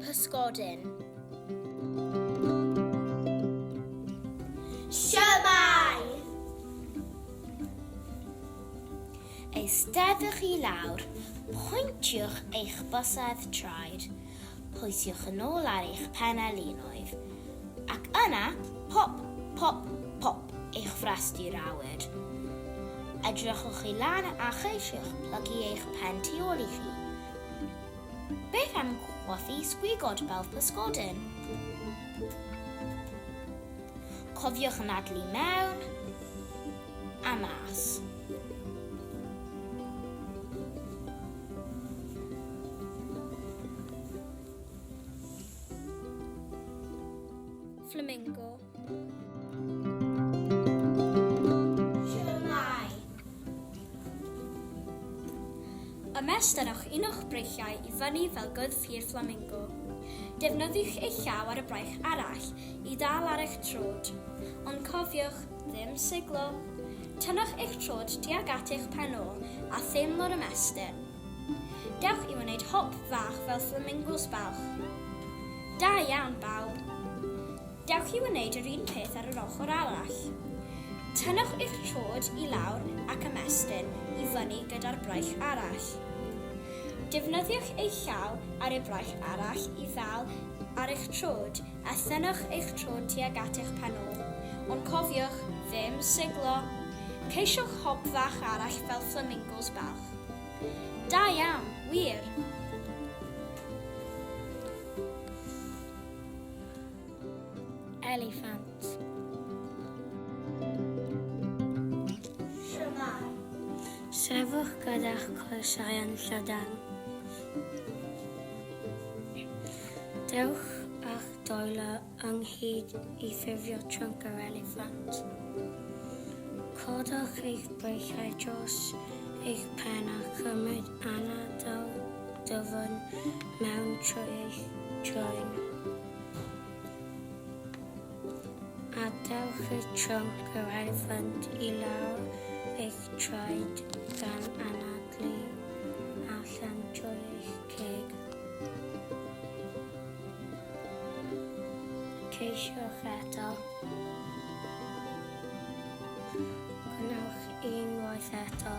Pysgodyn. Shwmae! Eisteddwch i lawr, pwyntiwch eich bysedd traed, pwysiwch yn ôl ar eich penelinoedd, ac yna pop, pop, pop eich frest i'r awyr. Edrychwch i lan a cheisiwch plygu eich pen tu ôl i chi. Beth am chwythu sgwigod fel pysgodyn? Cofiwch anadlu mewn a mas. Flamingo. Shwmae? Ymestynnwch un o'ch breichiau i fyny fel gwddf hir fflamingo. Defnyddiwch eich llaw ar y braich arall i ddal ar eich troed. Ond cofiwch, ddim siglo! Tynnwch eich troed tuag at eich pen ôl a theimlo'r ymestyn. Dewch i wneud hop fach fel fflamingos balch. Da iawn, bawb! Dewch i wneud yr un peth ar yr ochr arall. Tynnwch eich troed i lawr ac ymestyn i fyny gyda'r braich arall. Defnyddiwch eich llaw ar y braich arall i ddal ar eich troed a thynnwch eich troed tuag at eich pen ôl. Ond cofiwch, ddim siglo! Ceisiwch hop fach arall fel fflamingos balch. Da iawn, wir! Eliffant. Shwmae? Sefwch gyda'ch coesau yn llydan. Dewch â'ch dwylo ynghyd i ffurfio trunk yr eliffant. Codwch eich breichiau dros eich pen a chymryd anadl dwfn mewn trwy eich trwyn. Adewch y trunk yr eliffant i lawr eich traed gan anadlu allan trwy eich ceg. Ceisiwch eto. Gwnewch unwaith eto.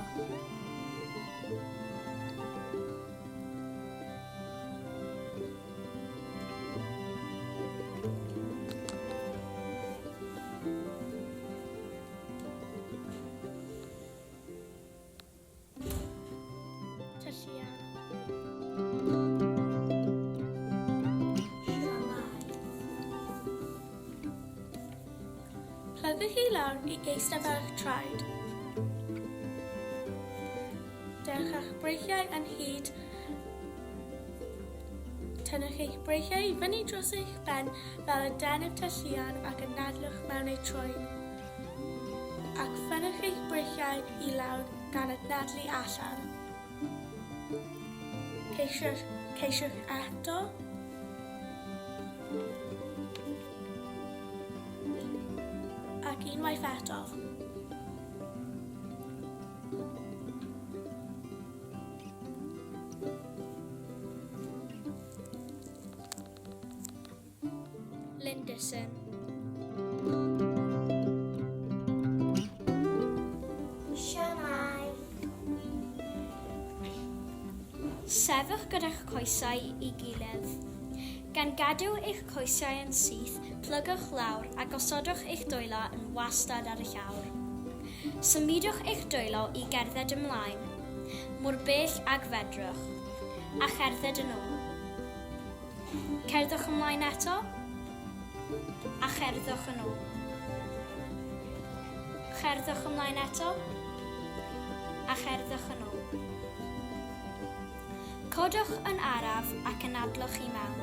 Tylluan. Shwmae? Plygwch i lawr i eistedd ar eich traed. Dewch â'ch breichiau ynghyd. Tynnwch eich breichiau i fyny dros eich ben fel y denydd tylluan ac anadlwch mewn eu trwyn. Ac ffynnwch eich breichiau i lawr gan anadlu allan. Ceisiwch, ceisiwch eto. Ac unwaith eto. Lindison. Shwmae? Sefwch gyda'ch coesau i gilydd. Gan gadw eich coesau yn syth, plygwch lawr a gosodwch eich dwylo yn wastad ar y llawr. Symudwch eich dwylo i gerdded ymlaen, mor bell ag fedrwch, a cherdded yn ôl. Cerddwch ymlaen eto, a cherddwch yn ôl. Cherddwch ymlaen eto, a cherddwch yn ôl. Codwch yn araf ac anadlwch i mewn.